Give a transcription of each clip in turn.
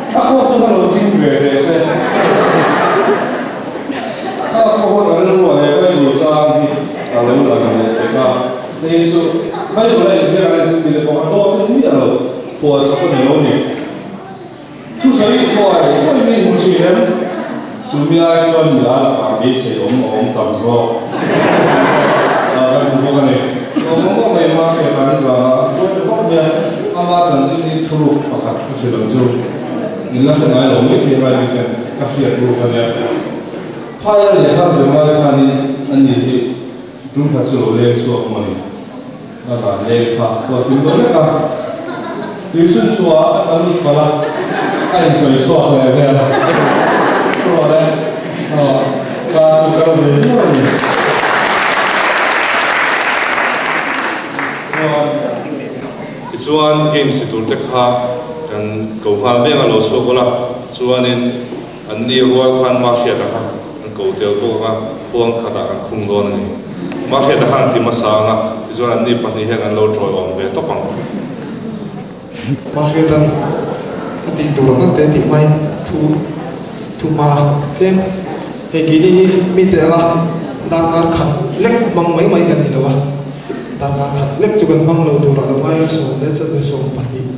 A kawk chu ka lo ding ve teh se. Kha pawh ka rilru a leh Bible chang hi a lo lang leh pek a. Hei chu Bible a inziak a inzir tih te pawh a dawt a ni miah lo, phuah chawp a ni lo ni. Thusawi khuai khuai mi hmu thin em? Chu mi ai chuan mi a lakah beisei awm a awm tam zawk a kan hmu bawk a ni. Tlawm awm mai ma hriat an zan a, an sawi ta vak mai a, ama chanchin hi thuruk pakhat ka hrilh ang chu. Min la hre ngai lo mai thei ngai bik em ka hriat ruk a nia. Phaia lehkha zir lai khanin ani hi tum khat chu lo leng chhuak maw ni? A zan leng kha khual tum deuh lek a, tuichhun chhuah a kal lut palh a, a insawi chhuak leh vel a, chuan e, ka chu kal ve viau a ni. Chuan Tichuan games ti tur te kha kan ko nghal mek a lo chhuak ula, chuanin an ni rual khan Mahriata kha an ko tel bawk anga huang khatah kan khung dawn a ni. Mahriata khan an ti hmasa anga tichuan an ni pahnih hian an lo tawi awm ve tawp ang. Mahriata'n a tih tur ang te tih hmain thu thu hma tlem hei keini hi mite anga darkar khat lek hmang mai mai kan ni lo a, darkar khat lek chu kan hmang lo turah lo ngai 10:20.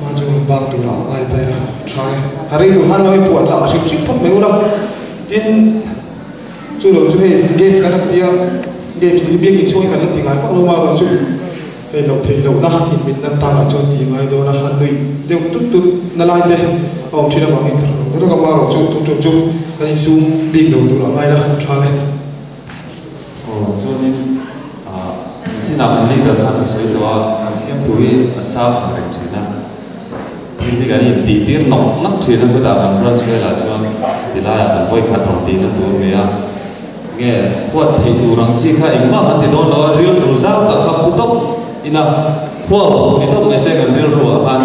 Hma chu rawn bak turah a ngai ta ila tha e. A rei tur khan lo i puah chah hrim hrim phawt mai ula. Tin, chu lo chu hei games kan han ti a, games hi biak inchhung hi kan la ti ngai vak lo a, erawh chu hei loh theih lohna inmit nan takah chuan ti ngai dawn a, han nuih deuh tut tut na lai te a awm thin avangin ka hre lo ber a, erawh chu tun tum chu kan insum bik lo turah a ngai la tha e. Aw chuanin ah nichinah kan leader khan a sawi tawh a, kan fiamtu hi a sang ang reng thin a, thil hi kan intih tir nawk nawk thin a, chutah kan branch velah chuan tilaiah kan vawi khat rawn tihna tur nia a, nge huat theih tur ang chi kha engmah kan ti dawn lo a, rilru zau tak kha pu tawp ila huau ni tawp mai se kan rilru ah khan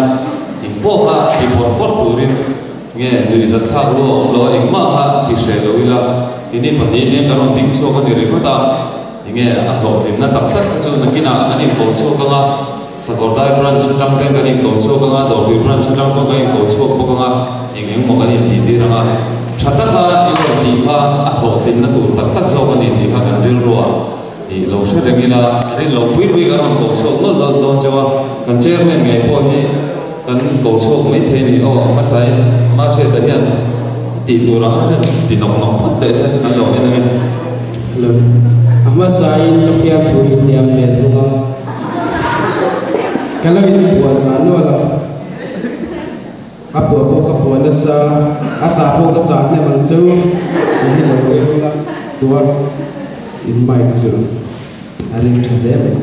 engpawh kha ti bawrh bawrh turin Nge nuihzat thlak lu a awm lo a, engmah kha ti hreh lo ila, tini pahnih nen kan rawn ding chhuak a ni ringawt a, enge a hlawhtlinna tak tak kha chu nakinah kan inko chhuak ang a, Sakawrdai branch atang ten kan inko chhuak ang a, Dawrpui branch atang pawh kan inko chhuak bawk ang a, eng eng maw kan intih tir ang a, tha taka in rawn tih kha a hlawhtlinna tur tak tak zawk a ni tih kha kan rilruah i lo hre reng ila, rin lo pui pui kan rawn ko chhuak nawlh nawlh dawn chauh a, kan chairman ngei pawh hi. Kan ko chhuak mai thei a ni aw, hmasain Mahriata hian a tih tur ang a hian ti nawk nawk phawt teh se kan lo en ange. Hello. A hmasain ka fiamthu in niam ve thung a, ka lo in puah zah nual a, a puah pawh ka puah nasa, a chah pawh ka chah hnem ang chu, tih hi lo ring ula tua in mic chu a ring tha hle mai.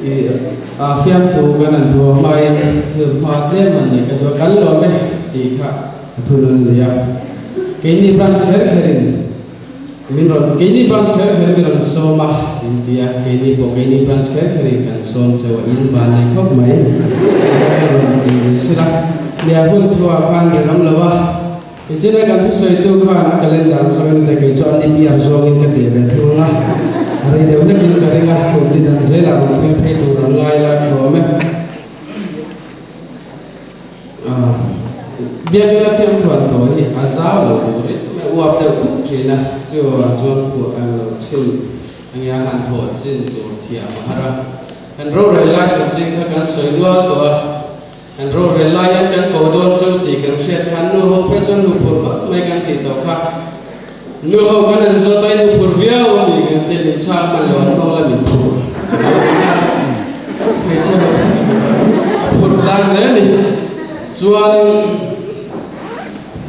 I a fiamthu kan an thuah hmain thil hma tlem an nei ka duh a, kan lawm e tih kha a thunun lui a. Keini branch kher kherin min rawn keini branch kher kher min rawn sawm a in ti a, keini pawh keini branch kher kherin kan sawm cheu a, in van nei khawp mai ka rawn ti ni sila. Nia hun thuah khan rinawm lo a. Tichuan kan thusawitu khan a calendar zawngin te kei chu a leap year zawngin ka teh ve thung a, rei deuh hlekin ka ring a, kum ni dan zelah rawn thleng phei tur ang ngai la tlawm e. Biakina fiamthuan thaw hi a zau lo duh rit mai, uap deuh khup thin a, chu chuan phuah ang lo chin enge a han thawh chin tur thiam a har a. Kan rorel lai chanchin kha kan sawi nual tawh a. Kan rorel lai hian kan ko dawn chu tih kan hriat khan nu ho phei chuan nu phur vak mai kan tih tawh kha. Nu ho kan han zawt a i nu phur viau a mi kan ti min chhak hman lo an mawng la min phur lo ti nghal a. Hmeichhia ho phei chu a phur tlang hle a ni. Chuanin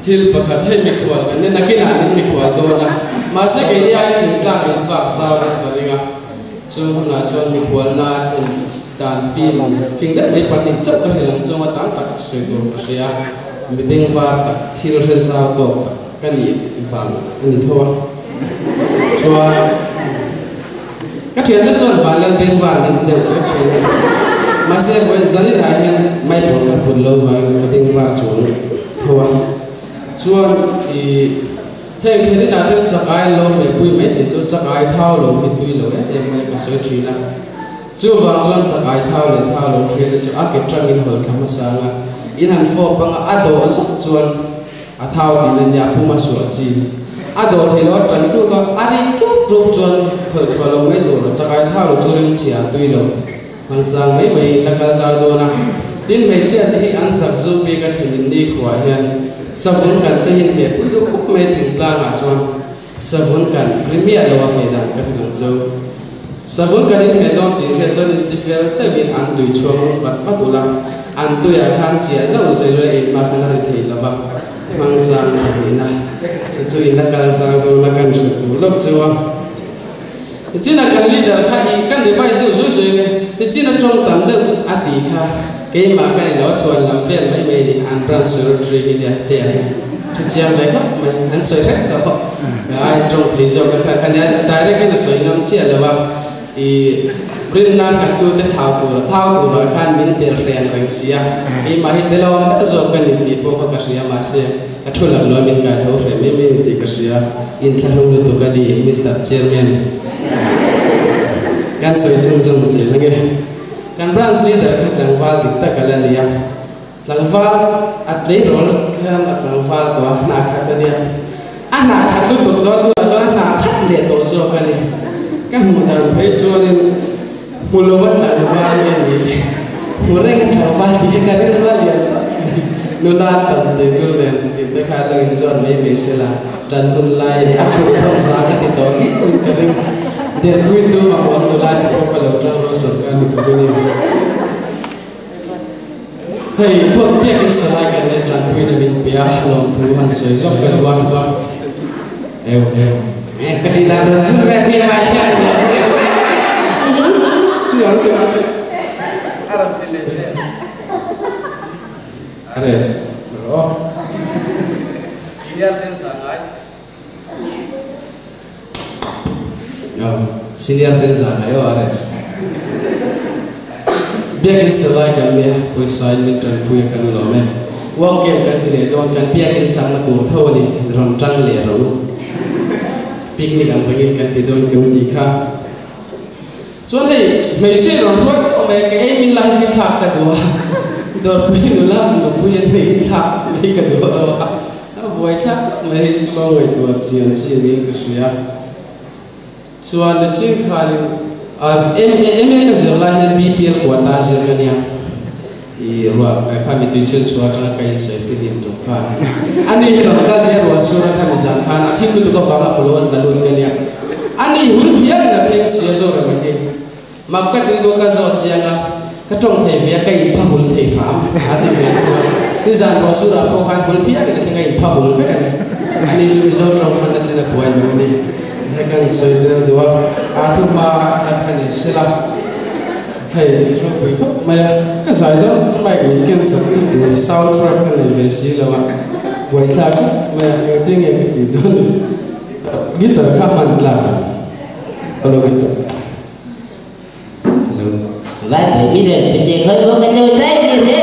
thil pakhat hei mikhual kan ni nakinah min mikhual dawn a mahse keini aiin thingtlang in fak zau in ka ring a. Chung hunah chuan mikhualna a thlen dan fim fing deuh mai pahnih chauh ka hrilh ang chunga tam tak sawi tur ka hria. Mi bengvar tak, thil hre zau tawk tak ka nih vang a ni tho a. Chuan ka thiante chuan vanlal bengvar min ti deuh fek thin a. Mahse vawiin zaninah hian maipawl ka put lo vangin ka bengvar chuang tho a. Chuan ih. Heng thlenin ah ten chakai lo meh pui mai thei chu chakai thau lo hi tui lo em em mai ka sawi thin a. Chuvang chuan chakai thau leh thau lo hriatna chu a ke tangin hawl thla hmasa anga in han fawp anga a dawh zat chuan a thau tihna nia pum a suah chi. A dawh theih loh a tan tuk a, a ri ṭup ṭup chuan khawlh chhuah lo mai tur chakai thau lo chu rimchhia a tui lo. Hmangchang mai mai in la kal zau dawn a, tin hmeichhia te hi an zak zum bik a then in nikhuah hian savun kan te hi in hmeh pui duh kup mai thingtlang ah chuan savun kan ri miah lo a hmeh dan ka hre lang chu. Savun kan in hmeh dawn tih hriat chuan in ti fel deuh in an tui chhuang lung vat vat ula, an tui ah khan chiah zauh zui ula in hma khan a ri thei lo va, hmangchang pahnihna chu chu in la kal zau dawn a kan hre duh lawk chu a. Nichina kan leader kha i kan revise deuh zui zui nge, nichina tawng tam deuh a tih kha keimah ka ni lo, a chhuan lam vel mai mai ni, an branch secretary hi nia te a hi thu chiang ve khawp mai, an sawi hrep tawh ai tawng thei zawk a kha kha nia direct in a sawi ngam chiah lo a, i rinna nghat tu te thau tur thau turah khan min tel hreng reng si a, keimah hi tel awm ber zawk ka ni tih pawh kha ka hria mahse ka thu lam lo min kai tho hreh mai mai ni tih ka hria. Inthlahrung lutuk a ni, Mister Chairman. Kan sawi chhunzawm zel ange. Kan branch leader kha tlangval dik tak a la ni a. Tlangval a tleirawl khan a tlangval tawh a, hnah khat a nia. A hnah khat lutuk tawh tunah chuan a hnah khat leh tawh zawk a ni. Ka hmuh dan phei chuanin hmu lova tlangval nge ni le? Hmu reng a tlangval tih hi ka rilru a lian khawp mai. Nula tam tehlul nen tih te kha lo inzawn mai mai se la. Tan hun lai a ni a khur phawng sang a ti tawh viau in ka ring. Delhpuitu mamawh nula te pawh kha lo tang rawh sawrkar ni tawh in. Hei buak biakin salai kan nei tanpuina min pe a lawmthu han sawi lawk ka duh a. Eu eu. Ka tih dan rawn zir ve nia ai hian. Ares rawh. Senior ten za ngai. Yo, senior ten za ngai aw Ares. Biakin salai kan nia, pawisa in min tanpui a kan lawm e. Work camp kan ti leh dawn, kan biakin sakna tur tho a ni, rawn tang leh rawh u. Picnic ang rengin kan ti dawn kan tih kha. Chuan hei hmeichhia rawn hruai tawh mai a, ka ei min lai hi thlak ka duh a, dawrpui nula nupui an neih hi thlak mai ka duh lo a, a buai thlak khawp mai hei chu lo ngaihtuah chian chi niin ka hria. Chuan nichin khanin MA ka zir lai hian BPL quota zir ka nia, i ruah kha mitui chhun chhuah atanga ka insawi fihlim tum khan ani hi rawn kal hi a ruah sur a khami zan khan a thim lutuk avanga pawlawh an tla lut ka nia ani hul phian in a thleng sia zawk reng hi mak ka ti lutuk a ka zawt chiang a ka tawng thei ve a ka inpha hul thei hram a ti ve thung a nizan ruah sur ah pawh khan hul phian in a thleng a inpha hul vek a ni ani chu Mizo tawng hman a chin a buai lo a ni he kan sawi tel duh a a thuhma kha khan in sela. Hei ropui khawp mai a, ka zai dawn mic min ken sak tu tur sound track ka nei ve si lo a, buaithlak khawp mai a, engtin nge ka tih dawn ni, guitar kha hman tlak ang, hello guitar, hello. Vai pui mi ren pe che khoi bo ka deu zai mi ren he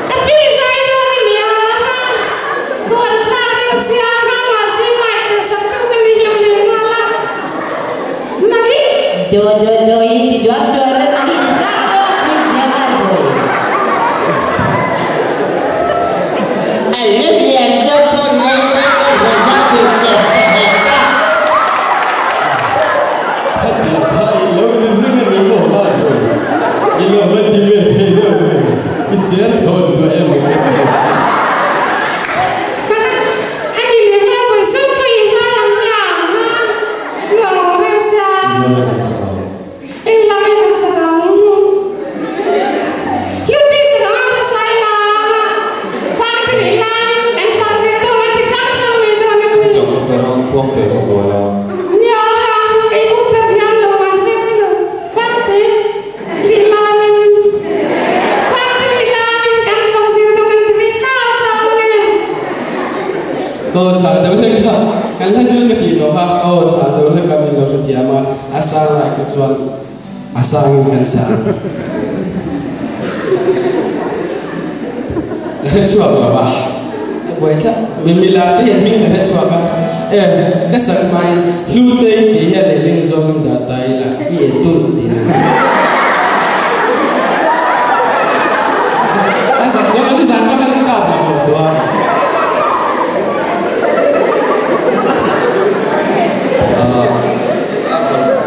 Ka pi zai dawn i nia ha, ka hawn thlak reuh chia ha mahse mic ken sak tu ka ni hleuh leh nghal a. Nagi. Do do do i ti juak juak re nagi ni sa ka do pui tia har boi. A lu lian cho thon nei te te ho da du ke he ta. Kha kha i lo ni ring a ni maw ha boi. I lo va ti ve thei lo ve. I cher thawn duah em ka ti a si. Ani le hmel pawh i sum pawh i zai ang hmiang ha. Nuam awm reuh sia. Eng lam in an sak ang? Hluti sak ang a hmasa ila khua te neih laiin kan fak zir tawk an ti tlang tlang mai dawn a ni. Nia ha, kei pawh per thiam lo mahse pawi lo khua te lih laiin khua te neih laiin kan fak zir tawk an ti ve tlang tlang a ni. Ko chah deuh hlek a, kan hla zir ka tih tawh kha, aw chah deuh hlek a min lo hrethiam a, a sang lai kha chuan a sangin kan sang. Ka hre chhuak lo a, a buai tlat. Mi mila te hian hming ka hre chhuak a, E, ka sak hmain Hlutei tih hi a lehling zawngin dah ta ila, i e tulh tihna a ni. A sak chuan a nizan tang khan ka kap lak lo tawh a.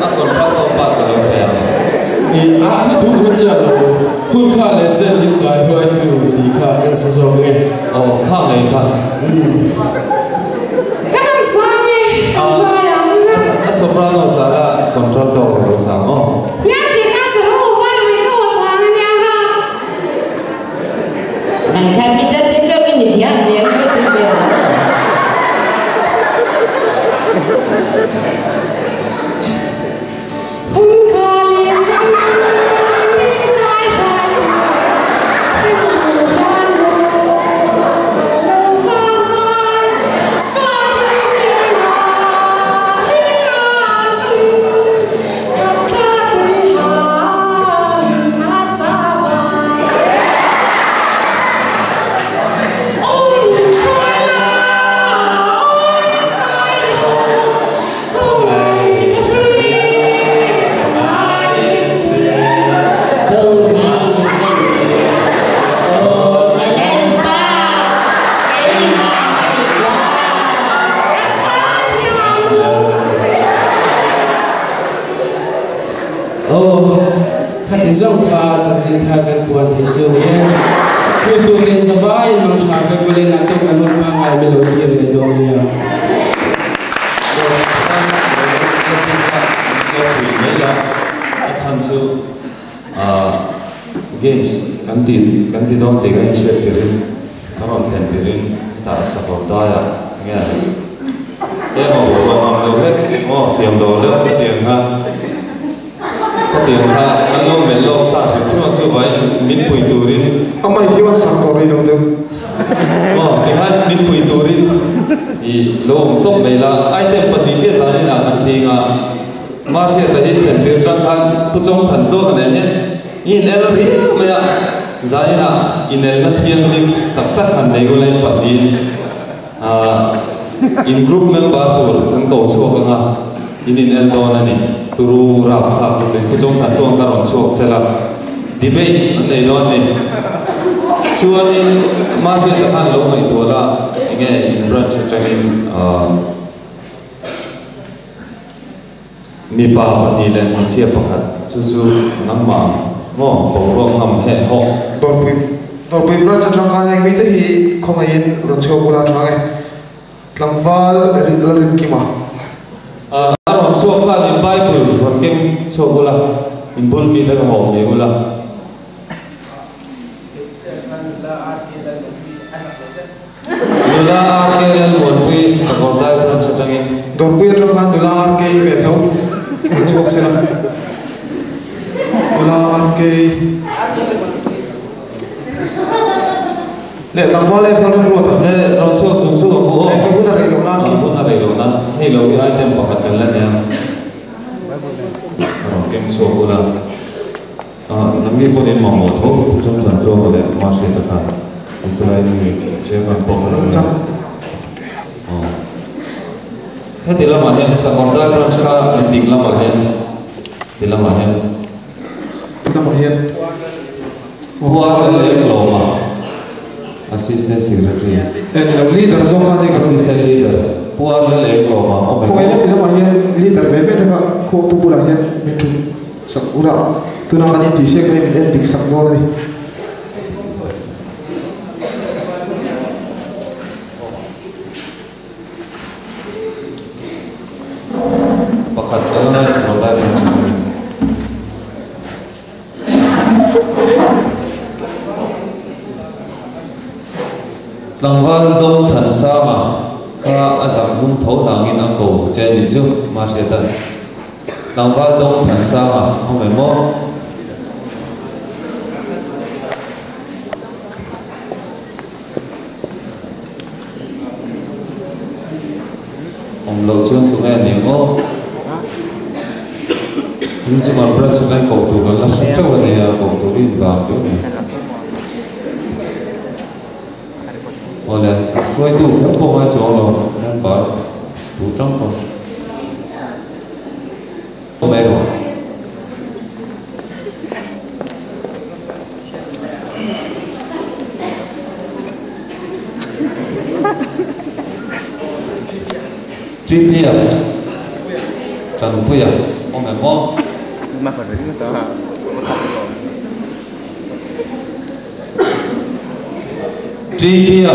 A contractor pa ka lo hria. I a hla thu ka chiah lo, hun kha leh chen min kai hruaitu tih kha kan sa zawk nge. Aw kha ngei kha. Ka rawn sang e, ka zai ang. A soprano sa la contralto ka lo sang aw. Ngat tih kha sa rawh vai rui ka aw chang a nia ha. Nang kha Peter te tawk in i thiam hmel lo ti ve rawh. Hun kha leh chen min kai hruai tu rilru hian maw ka lo vang vai sual thim zingah hlimna zum khat thla tui halin a chau ai. Un hruai la aw min kai rawh Aw, khati zawng kha chanchin thar kan puan thei chu ni e. Thil tur nen zavaiin mang tha vek ule naktuk an hun pangngai min lo thlir leh dawn nia. A chhan chu games kan ti kan ti dawn tih ka inhriat tirin ka rawn thlen tirin hetah sakawr daiah nge emaw ruah ang lo hlek aw fiam dawl deuh khatiang kha khatiang kha kan lo melh lawk sa hrim hrim a chuvai min pui turin Amah hi an sak tawh rih lo deuh. Aw, tikhan min pui turin i lo awm tawp mai la, item pahnih chiah zanin ah kan ti nga. Mahriata hi thlen tir tang khan Pu Chawng Than Tluanga nen hian i in el riau mai a, zanin ah inelna thianghlim tak tak han nei ula in pahnihin in group member tur an ko chhuak anga in in el dawn a ni. Turu rapthlak lutuk Pu Chawng Than Tluanga kha rawn chhuak sela. Debate an nei dawn ni. Chuanin Mahriata khan lo ngaihtuah la enge in branch atangin mipa pahnih leh hmeichhia pakhat chu chu nangmah maw boruak ngam heh hawk. Dawrpui Dawrpui branch atang khan heng mite hi khawngaihin rawn chhuak bula tha nge tlangval rin la rin kim a. A rawn chhuak khan in Bible rawn keng chhuak ula, in bul mi te haw mai ula. Nula RK Lalmuanpui Sakawrdai Branch atangin. Dawrpui atang khan Nula RK ve tho a chhuak sela. Nula RK leh tlangval leh fel remruat a. Le rawn chhuak chung chu ang u aw. Hei hun a rei loh nan khi. Hun a rei loh nan hei lo hi item pakhat kan la nia. Rawn keng chhuak ula. Nangni pawhin in mamawh tho Pu Chawngthan Tluanga leh Mahriata khan Nikolai mi Chairman pawh kha lo ni. Heti lamah hian Sakawrdai branch kha kan ding lamah hian ti lamah hian Lamah hian Huar leh Lawma Assistant Secretary Eh ni lo leader zawk kha ni Assistant Leader Pu Arla leh Lawma awm Khawngaih na ti lamah hian leader ve ve te kha khaw pu bulah hian min thu Sak ura, tuna kan intihsiak na hi min en dik sak dawn a ni. Pakhat anga sakawr lai pawh thin a ni. Tlangval Dawng Thansanga kha a zak zum tho nangin a ko che a nih chu, Mahriata. Tlangval Dawng Thansanga awm em aw? Awm loh chuan tunge a ni ang aw? Tin chu kan branch atang koh tur kan la hre teuh a nia, koh tur hi invang viau mai. Awle, hruaitu kher pawh ngai chuang lo, member. Tu tang pawn. Mai rawh. Tripia, Tanpuia, awm em aw? Tripia,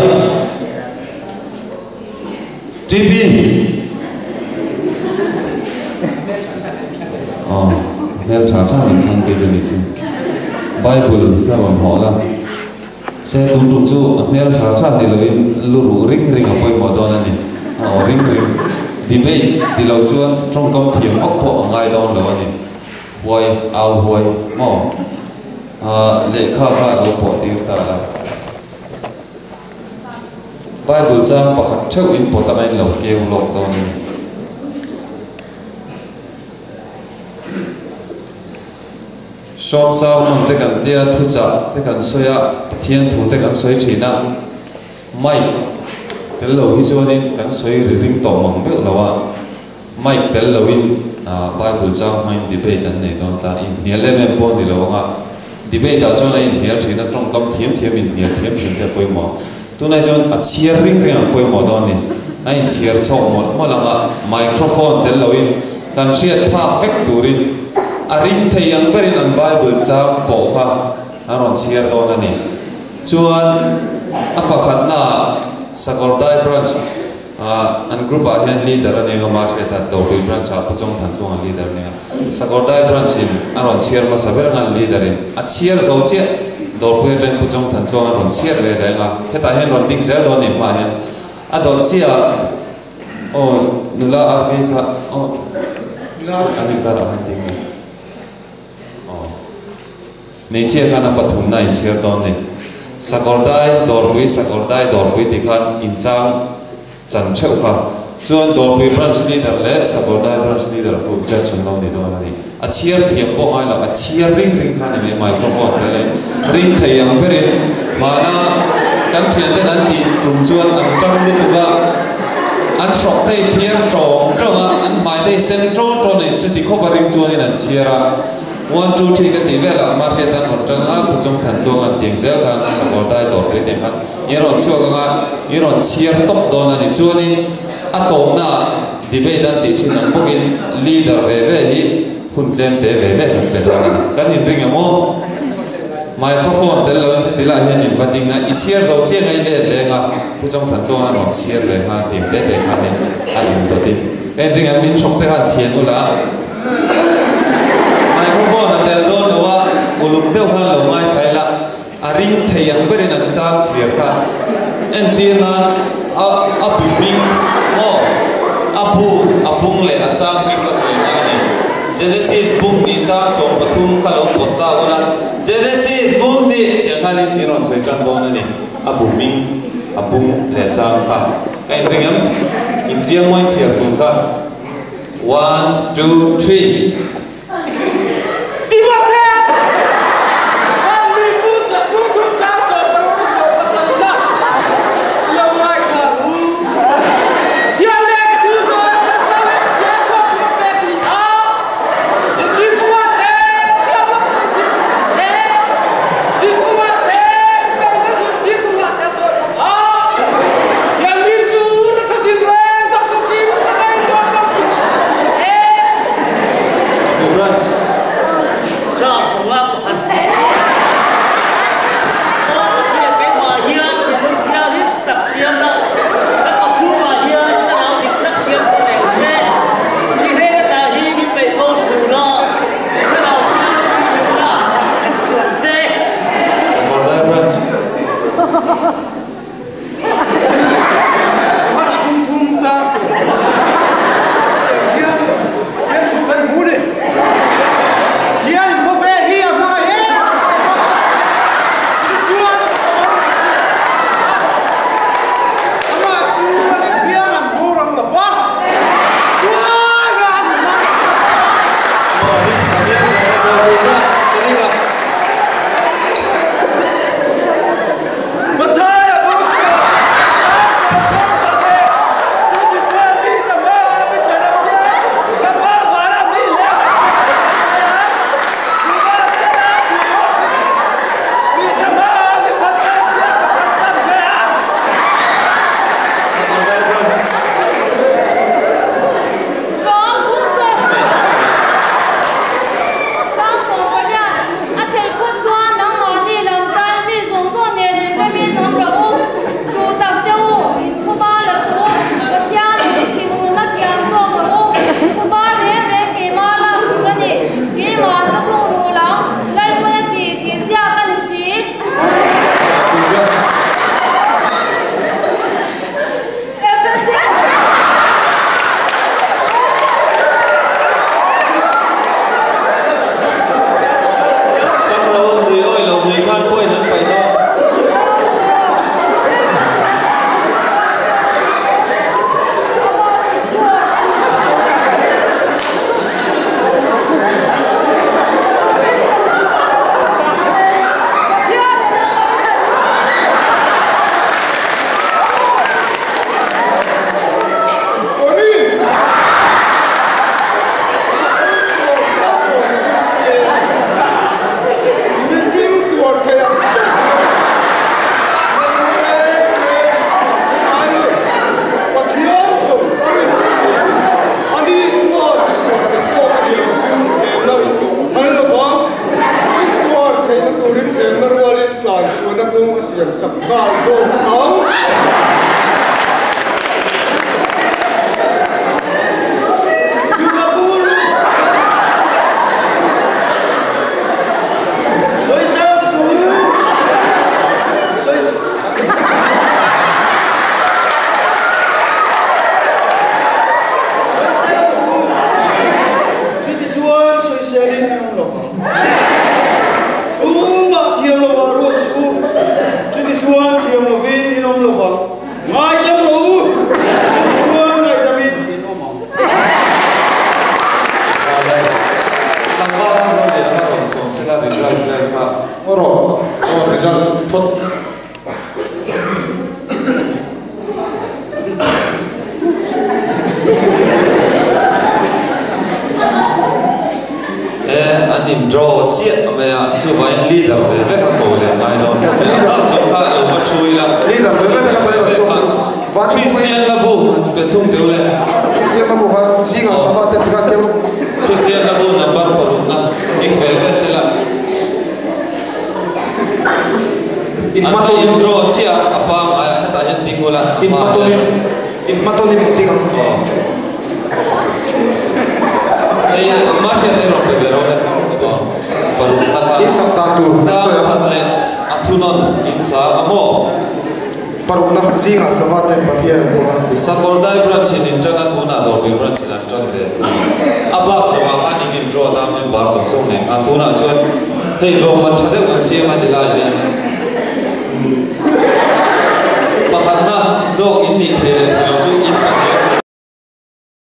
Tripi. Aw, hmel tha tha in thlang bik a nih chu. Bible ka rawn hawh la. Se tun tum chu a hmel tha tha ni loin lu ruh ring ring a pawimawh dawn a ni. A aw ring ring. Debate ti lo chuan tawngkam thiam vak pawh a ngai dawn lo a ni. Huai, au huai maw? Lehkha kha a lo pawh tir ta la. Bible chang pakhat theuh in pawt anga in lo keu lawk dawn a ni. Short sermon te kan tia, thuchah te kan sawi a, Pathian thu te kan sawi thin a, mic tel lo hi chuanin kan sawi ri ring tawh mang deuh lo a, mic tel loin Bible chang hmangin debate an nei dawn ta, inhnial em em pawh a ni lo ang a, debate ah chuan a inhnial thin a, tawngkam thiam thiam inhnial thiam thiam te a pawimawh. Tunah chuan a chhiar ring ring ang pawimawh dawn a ni, a inchhiar chhawk mawlh mawlh ang a, microphone tel loin kan hriat phak vek turin a ring thei ang berin an Bible chang pawh kha an rawn chhiar dawn a ni. Chuan a pakhatnaah Sakawrdai Branch an group ah hian leader a ni ang a, Mahriata Dawrpui Branch ah Pu Chawngthantluanga leader a ni a. Sakawrdai Branch in a rawn chhiar hmasa ber ang a, leader in a chhiar zo chiah Dawrpui atangin Pu Chawngthantluanga an rawn chhiar ve leh ang a, hetah hian rawn ding zel dawn a ni hmaah hian a dawt chiah aw nula RK kha aw an inkarah khan ding a aw. Hmeichhia khan a pathumna a inchhiar dawn ni. Sakawrdai, Dawrpui, Sakawrdai, Dawrpui tih khan inchang chan theuh kha. Chuan Dawrpui Branch Leader leh Sakawrdai Branch Leader khu Judge an lo ni dawn a ni. A chhiar thiam pawh ngai lo, a chhiar ring ring kha ni mai microphone te leh ring thei ang berin mahna kan thianten an tih tum chuan an tang lutuk a, an hrawk te i phiar tawng tawng a, an hmai te i sen tawn tawn a ni. Chuti khawp a ring chuanin an chhiar a. One two three ka tih velah Mahriat an rawn tang a, Pu Chawngthantluang an tiang zel khan Sakawr dai dawr pui teh khan i rawn chhuak ang a, i rawn chhiar tawp dawn a ni. Chuanin a tawpnaah debate an tih thin ang bawkin leader ve ve hi hun tlem te ve ve kan pe dawn a ni. Kan inring em aw? Microphone tel loin heti lah hian in va ding a, i chhiar zo chiang a i let leng a, Pu Chawngthantluang an rawn chhiar ve nghal tiang te te khanin a indawtin ka inring ang, min hrawk te khan thian ula. Microphone a tel dawn lo a, uluk deuh khan lo ngaithla ila, a ring thei ang berin an chang chhiar kha. Entir nan a a bu hming maw a bu a bung leh a chang hming ka sawi ngai ni. Genesis bung tih chang 13 kha lo pawt ta ula, Genesis bung tih tiang khanin i rawn sawi tan dawn a ni. A bu hming a bung leh chang kha ka inring em? Inchiang mawi chhiar tur kha. One, two, three. siam sak nghal zawk ang. Pakhat na zawk in nih thei leh